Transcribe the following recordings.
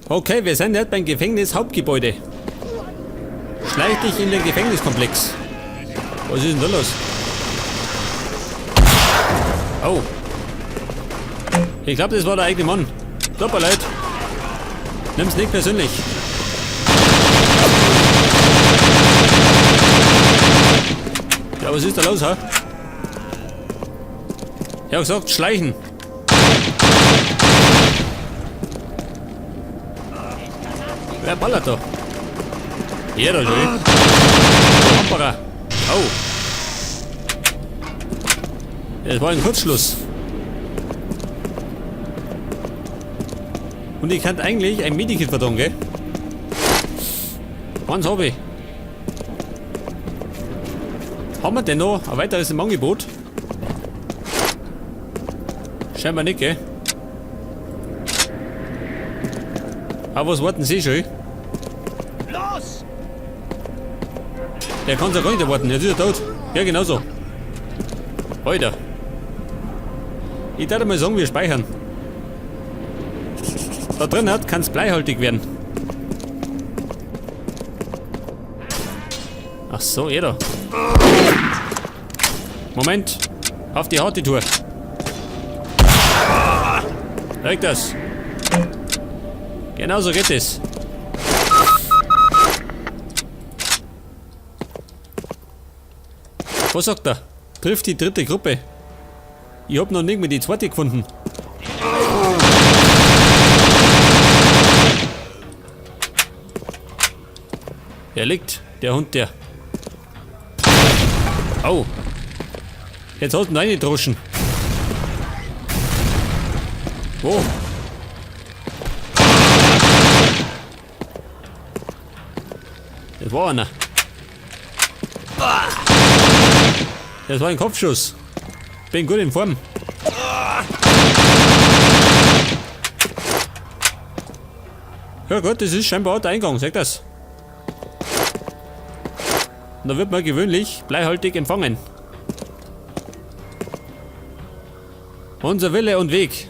Okay, wir sind jetzt beim Gefängnishauptgebäude. Schleich dich in den Gefängniskomplex. Was ist denn da los? Oh. Ich glaube, das war der eigene Mann. Tut mir leid. Nimm's nicht persönlich. Ja, was ist da los, ha? Ich hab gesagt, schleichen. Wer ballert da? Hier da schon. Hamperer. Oh. Das war ein Kurzschluss. Und ich kann eigentlich ein Medikit vertragen, gell? Eins hab ich. Haben wir denn noch ein weiteres im Angebot? Scheinbar nicht, gell? Aber was warten Sie schon? Los! Der kann's ja gar nicht erwarten, jetzt ist er tot. Ja, genau so. Alter. Ich darf mal sagen, wir speichern. Da drin hat, kann's bleihaltig werden. Ach so, er da. Moment. Auf die harte Tour. Direkt das. Genau so geht es. Was sagt er? Trifft die dritte Gruppe. Ich hab noch nicht mehr die zweite gefunden. Er liegt, der Hund, der. Au. Jetzt hast du ihn reingedroschen. Wo? Das war einer. Das war ein Kopfschuss. Bin gut in Form. Ja gut, das ist scheinbar auch der Eingang, sag das. Und da wird man gewöhnlich bleihaltig empfangen. Unser Wille und Weg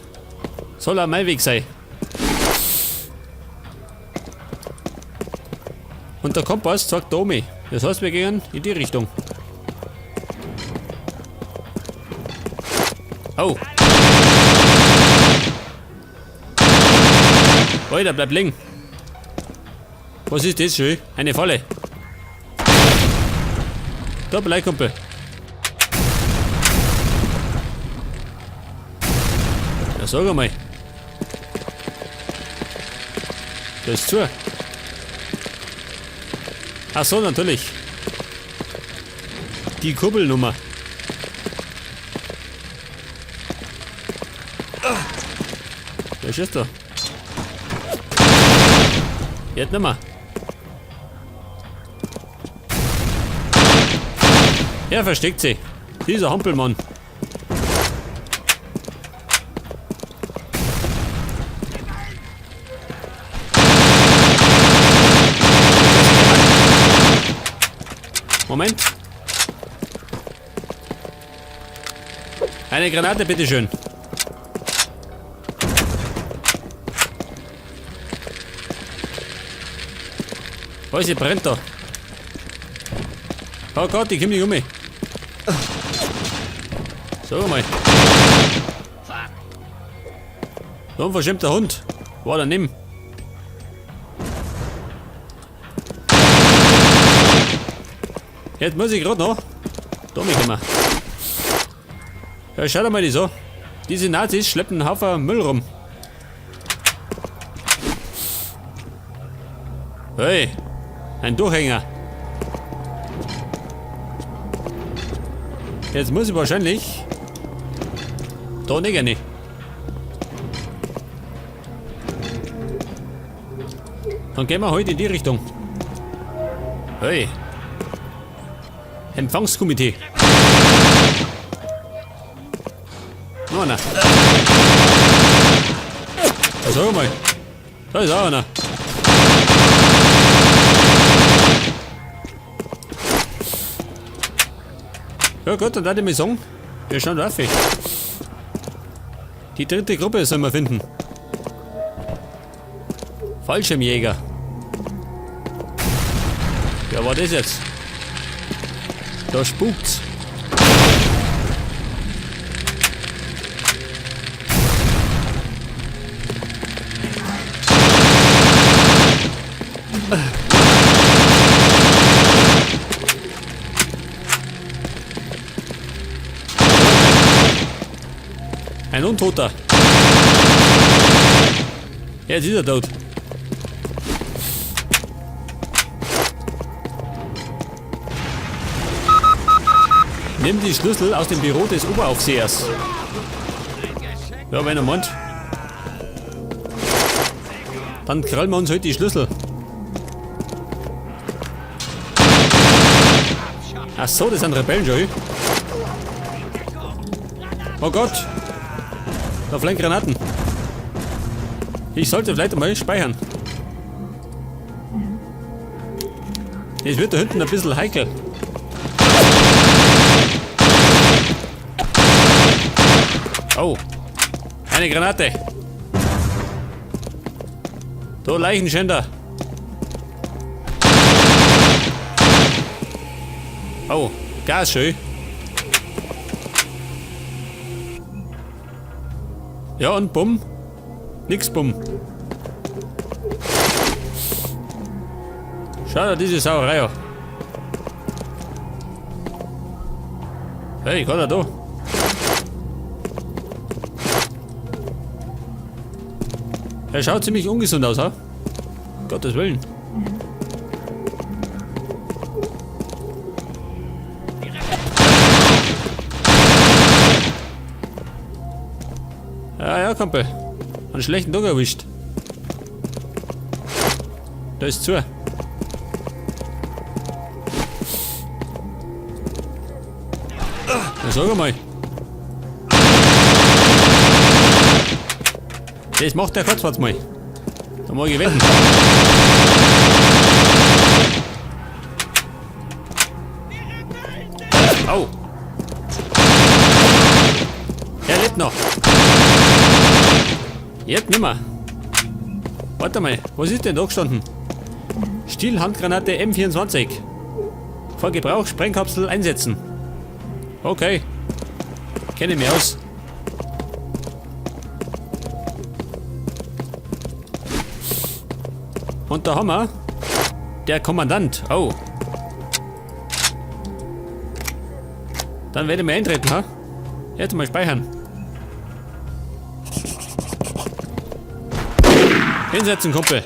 soll auch mein Weg sein. Und der Kompass zeigt da oben. Das heißt, wir gehen in die Richtung. Oh. Alter, bleib liegen. Was ist das schön? Eine Falle. Da bleib, Kumpel. Ja, sag einmal. Da ist zu. Ach so, natürlich. Die Kurbelnummer. Wer schießt da? Jetzt nimmer. Er versteckt sich. Dieser Hampelmann. Moment. Eine Granate, bitteschön. Was, hier brennt da. Oh Gott, ich komm nicht um mich. Sag mal. So ein unverschämter Hund. War der nimm. Jetzt muss ich grad noch da mich kommen. Ja, schau dir mal die so. Diese Nazis schleppen einen Haufen Müll rum. Hey, ein Durchhänger. Jetzt muss ich wahrscheinlich da nicht rein. Dann gehen wir heute in die Richtung. Hey. Empfangskomitee. Noch einer. Da sag mal. Da ist auch einer. Ja gut, dann werde ich mal sagen, wir schauen auf. Die dritte Gruppe sollen wir finden. Fallschirmjäger. Wer war das jetzt? Da spukt's. Ein Untoter. Jetzt ist er tot. Nimm die Schlüssel aus dem Büro des Oberaufsehers. Ja, wenn er meint. Dann krallen wir uns heute die Schlüssel. Ach so, das sind Rebellen schon. Oh Gott. Da fliegen Granaten. Ich sollte vielleicht einmal speichern. Es wird da hinten ein bisschen heikel. Oh. Eine Granate. Da, Leichenschänder. Oh, Gas schön. Ja, und bumm. Nix bumm. Schau dir diese Sauerei an. Hey, kann er da? Er schaut ziemlich ungesund aus, ha? Gottes Willen. Ja, ja, Kumpel. Einen schlechten Tag erwischt. Da ist zu. Na, sag einmal. Das macht der Kotzwatz mal. Da mag ich wetten. Au. Er lebt noch. Jetzt nimmer. Warte mal, was ist denn da gestanden? Stielhandgranate M24. Vor Gebrauch Sprengkapsel einsetzen. Okay. Kenne mich aus. Und da haben wir der Kommandant. Oh. Dann werde ich mal eintreten, ha? Jetzt mal speichern. Hinsetzen, Kumpel.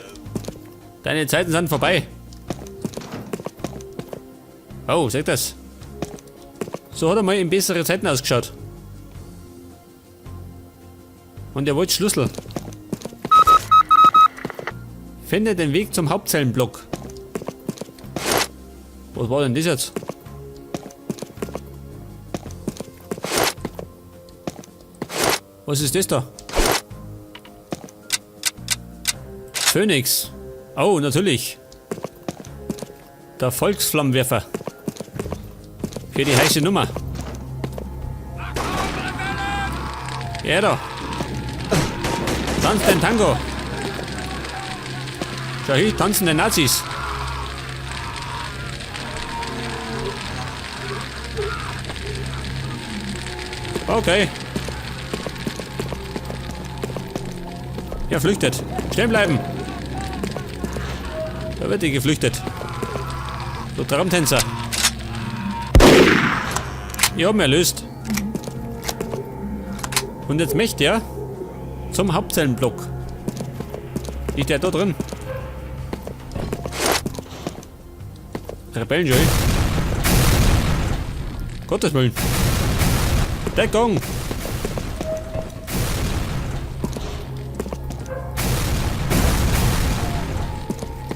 Deine Zeiten sind vorbei. Oh, seht das. So hat er mal in bessere Zeiten ausgeschaut. Und er wollte Schlüssel. Finde den Weg zum Hauptzellenblock. Was war denn das jetzt? Was ist das da? Phönix. Oh, natürlich. Der Volksflammenwerfer. Für die heiße Nummer. Ja da. Tanz den Tango. Schau hier, tanzen die Nazis. Okay. Er flüchtet. Stehen bleiben. Da wird die geflüchtet. So, Traumtänzer. Ich hab mich erlöst. Und jetzt möchte er zum Hauptzellenblock. Ist der da drin? Rebellen schon. Gottes Willen. Deckung!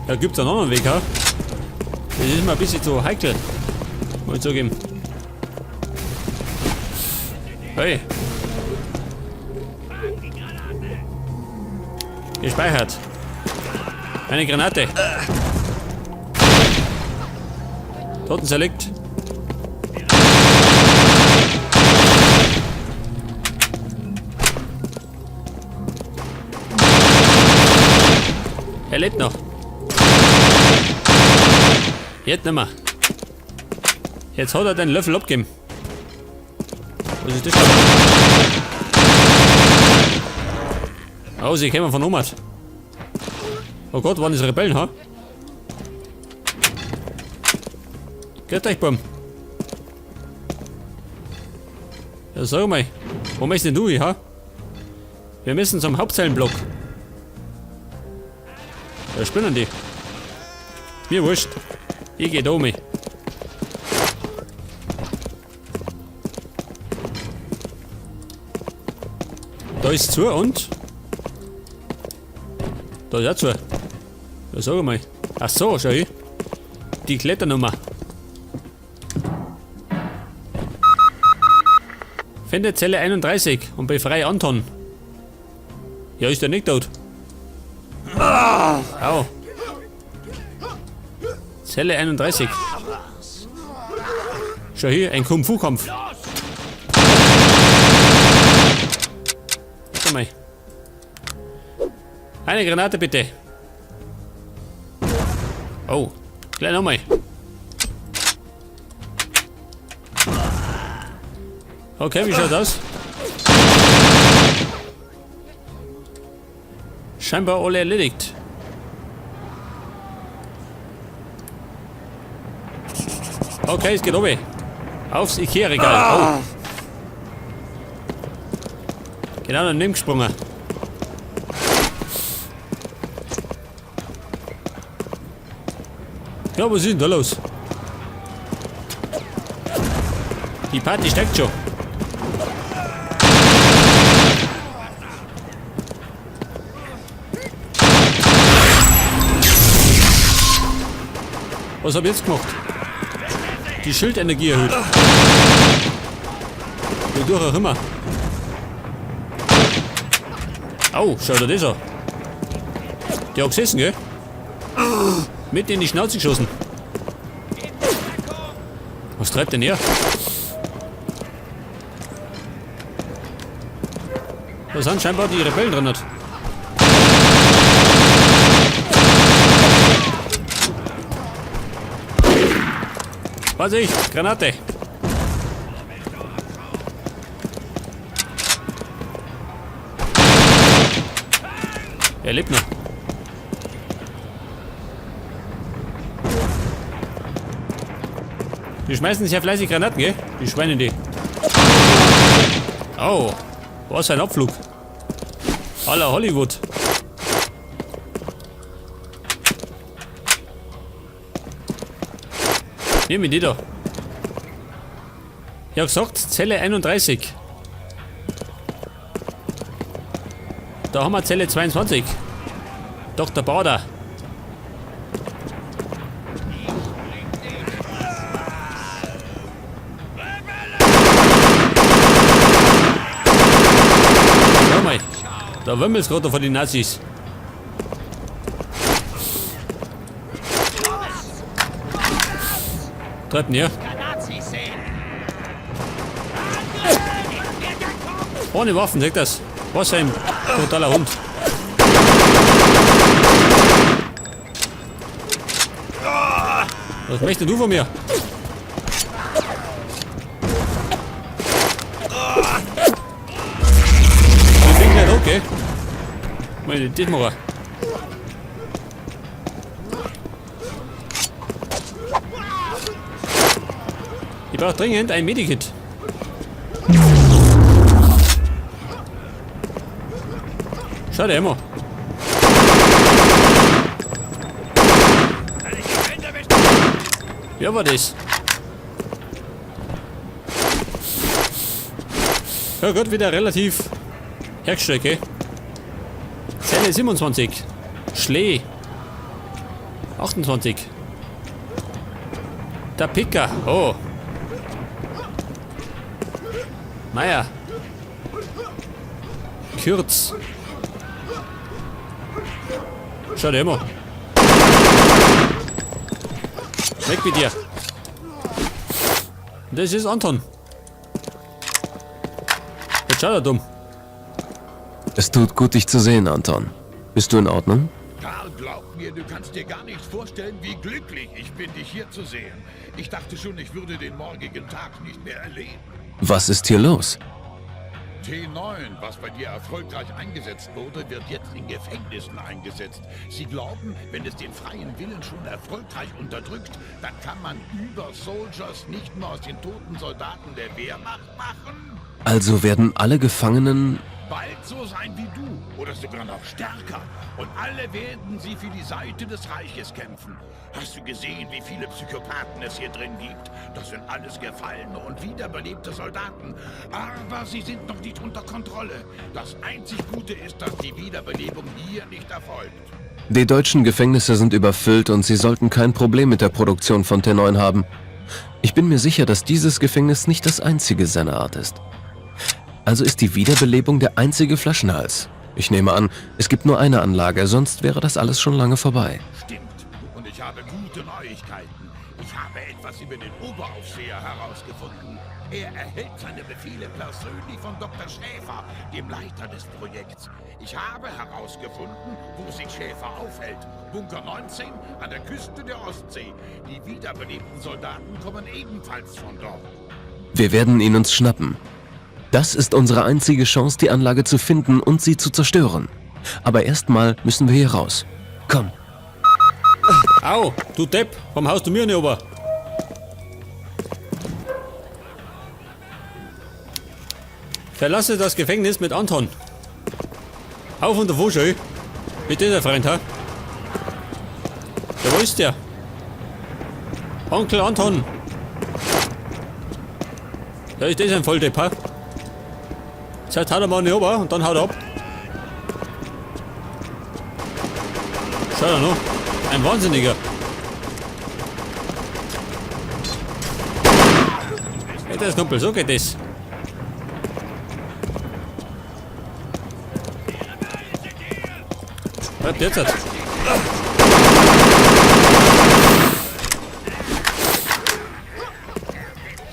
Da gibt's einen anderen Weg, ha? Das ist mir ein bisschen zu heikel. Muss ich zugeben. Hey. Gespeichert. Eine Granate. Toten zerlegt. Er lebt noch. Jetzt nimmer. Jetzt hat er den Löffel abgegeben. Was ist das denn? Oh, sie kämen von oben. Oh Gott, waren das Rebellen, ha? Geht euch, Bumm. Ja, sag mal. Wo möchtest denn du, ha? Wir müssen zum Hauptzellenblock. Da spinnen die. Mir wurscht. Ich geh da um. Da ist zu und? Da ist auch zu. Ja, sag mal. Ach so, schau hin. Die Kletternummer. Finde Zelle 31 und befreie Anton. Ja, ist der nicht tot? Au. Zelle 31. Schau hier, ein Kung-Fu-Kampf. Warte mal. Eine Granate bitte. Oh, gleich nochmal. Okay, wie schaut das? Scheinbar alle erledigt. Okay, es geht runter. Aufs Ikea-Regal. Oh. Genau daneben gesprungen. Ja, was ist denn da los? Die Party steckt schon. Was hab ich jetzt gemacht? Die Schildenergie erhöht. Wodurch auch immer. Au, schau dir das an. Der hat gesessen, gell? Mitten in die Schnauze geschossen. Was treibt denn er? Da sind scheinbar die Rebellen drin. Vorsicht, Granate! Er lebt noch. Die schmeißen sich ja fleißig Granaten, gell? Die Schweine, die. Oh, was ein Abflug. Aller Hollywood. Nehmen wir die da. Ich hab gesagt, Zelle 31. Da haben wir Zelle 22. Dr. Bader. Schau mal, da wimmelt's gerade von den Nazis. Treibt ihn her. Ohne Waffen, seht das. Was ein brutaler Hund. Was möchtest du von mir? Ich bin gleich okay. Meine, das machen. Ich brauche dringend ein Medikit. Schau dir immer. Wer war das? Ja gut, wieder relativ hergestellt, gell? Zelle 27. Schlee. 28. Der Picker. Oh. Meier. Kürz. Schau dir immer. Weg mit dir. Das ist Anton. Jetzt schaut er dumm. Es tut gut, dich zu sehen, Anton. Bist du in Ordnung? Karl glaubt Kollege, du kannst dir gar nicht vorstellen, wie glücklich ich bin, dich hier zu sehen. Ich dachte schon, ich würde den morgigen Tag nicht mehr erleben. Was ist hier los? T9, was bei dir erfolgreich eingesetzt wurde, wird jetzt in Gefängnissen eingesetzt. Sie glauben, wenn es den freien Willen schon erfolgreich unterdrückt, dann kann man Über-Soldiers nicht nur aus den toten Soldaten der Wehrmacht machen? Also werden alle Gefangenen... Bald so sein wie du oder sogar noch stärker. Und alle werden sie für die Seite des Reiches kämpfen. Hast du gesehen, wie viele Psychopathen es hier drin gibt? Das sind alles gefallene und wiederbelebte Soldaten. Aber sie sind noch nicht unter Kontrolle. Das einzig Gute ist, dass die Wiederbelebung hier nicht erfolgt. Die deutschen Gefängnisse sind überfüllt und sie sollten kein Problem mit der Produktion von T9 haben. Ich bin mir sicher, dass dieses Gefängnis nicht das einzige seiner Art ist. Also ist die Wiederbelebung der einzige Flaschenhals. Ich nehme an, es gibt nur eine Anlage, sonst wäre das alles schon lange vorbei. Stimmt. Und ich habe gute Neuigkeiten. Ich habe etwas über den Oberaufseher herausgefunden. Er erhält seine Befehle persönlich von Dr. Schäfer, dem Leiter des Projekts. Ich habe herausgefunden, wo sich Schäfer aufhält. Bunker 19 an der Küste der Ostsee. Die wiederbelebten Soldaten kommen ebenfalls von dort. Wir werden ihn uns schnappen. Das ist unsere einzige Chance, die Anlage zu finden und sie zu zerstören. Aber erstmal müssen wir hier raus. Komm. Au, du Depp, warum haust du mir nicht runter? Verlasse das Gefängnis mit Anton. Auf und davon schön. Mit dieser Freund, ha? Ja, wo ist der? Onkel Anton. Ja, ist das ein Volldepp, ha? Zuerst haut er mal nicht runter und dann haut er ab. Schau da noch. Ein Wahnsinniger. Hey, das Kumpel, so geht das. Bleibt jetzt.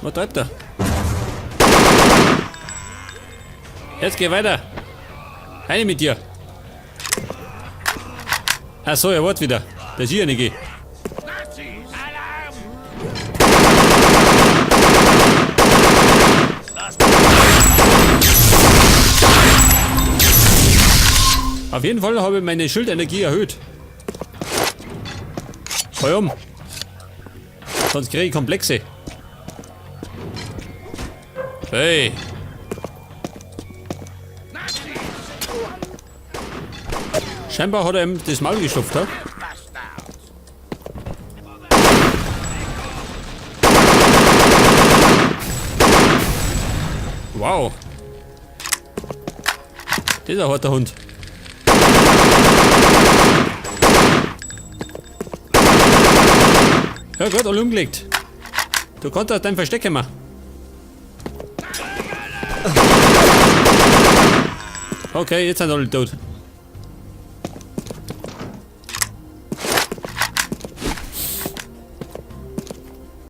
Was treibt er? Jetzt geh weiter. Eine mit dir. Ach so, er wollte wieder. Der ist. Nazis! Alarm! Auf jeden Fall habe ich meine Schildenergie erhöht. Heu um. Sonst kriege ich Komplexe. Hey. Scheinbar hat er ihm das Maul gestopft, ha? Wow. Das ist ein harter Hund. Ja gut, alle umgelegt. Du kannst aus deinem Versteck kommen. Okay, jetzt sind alle tot.